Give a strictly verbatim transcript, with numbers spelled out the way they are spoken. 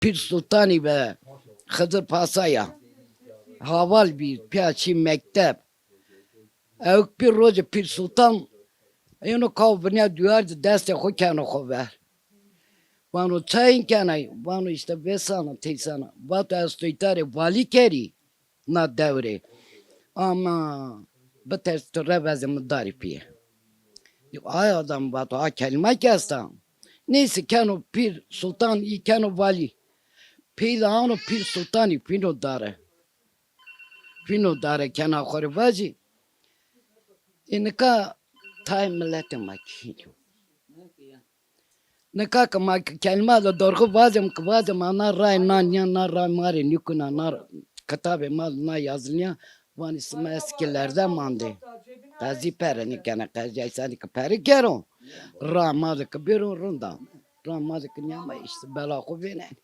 Pîr Sultanî be, Xizir Pasaya. Haval bî, pîya çî mekteb. Ewk pîr rojê Pîr Sultan, êno kaw binîya duyar di destê xo keno xo ver. Vano çayîn kenay? Vano îşte vêsana, teyîsana. Vato ez toytarê valî kerî na dewrê. Ama biters tu revezê mi darî pîye. Ay adam vato a kelîma ki esta. Neyse keno Pîr Sultan î keno valî. Peyda ano Pîr Sultanî fîno dare. Fîno dare kena xo rê vacî. Ê nika tayê miletê ma kî yo? Nika ki ma ki kelîma de dorxu vazem ki vazem ana ray na nîya na ray ma rê nîkuna na kitabê ma de na yazilîya vanî sima eskilerde mande. Qezî pere nîkene qezî eysanî ki peri kero. Ra ma de ki bêro rinda. Ra ma de ki nîya ma îşte bela xo vênenî.